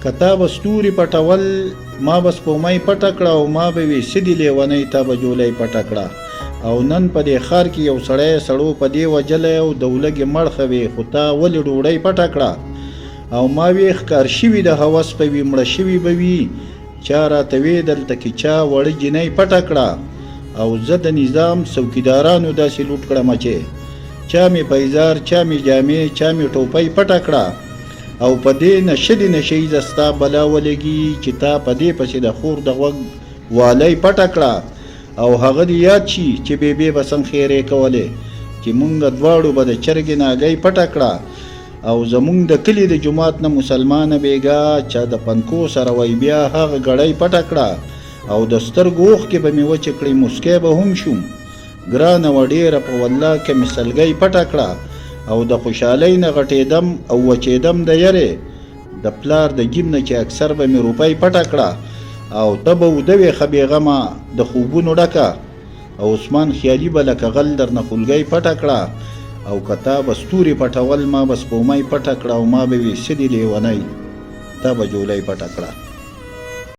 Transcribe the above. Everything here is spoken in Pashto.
که تا به ستوري پټول ما به سپومۍ پټه کړه او ما به وي څه دي لېونۍ تا به جولۍ پټه کړه او نن په دې ښار کې یو سړی سړو په دې وژلی او د ولږې مړ ښوې خو تا ولې ډوډۍ پټه کړه او ما وې ښکار شوي د هوس په وي مړه شوي به وي چا راته وې دلته کې چا وړه جینۍ پټه کړه او زه د نظام څوکیدارانو داسې لوټ کړم چې چا مې پیزار چا مې جامې چا مې ټوپۍ پټه کړه او په دې نشه دې نشه ییزه ستا بلا ولګي چې تا په دې پسې د خور د غوږ والۍ پټه کړه او هغه دې یاد شي چې بې بې به څنګه ښېرې کولې چې مونږ دواړو به د چرګې ناګۍ پټه کړه او زمونږ د کلي د جومات نه مسلمانه بېګا چا د پنکو سره وای بیا هغه ګړۍ پټه کړه او د سترګو اوښکې به مې وچې کړې موسکی به هم شوم ګرانه وه ډېره په والله که مې سلګۍ پټه کړه او د خوشحالۍ نه غټېدم او وچېدم د یرې د پلار د جیب نه چې اکثر به مې روپۍ پټه کړه او ته به اوده وې ښه بېغمه د خوبونو ډکه او عثمان خیالي به لکه غل درنه خولګۍ پټه کړه او که تا به ستوري پټول ما به سپومۍ پټه کړه او ما به وې څه دي لېونۍ تا به جولۍ پټه کړه.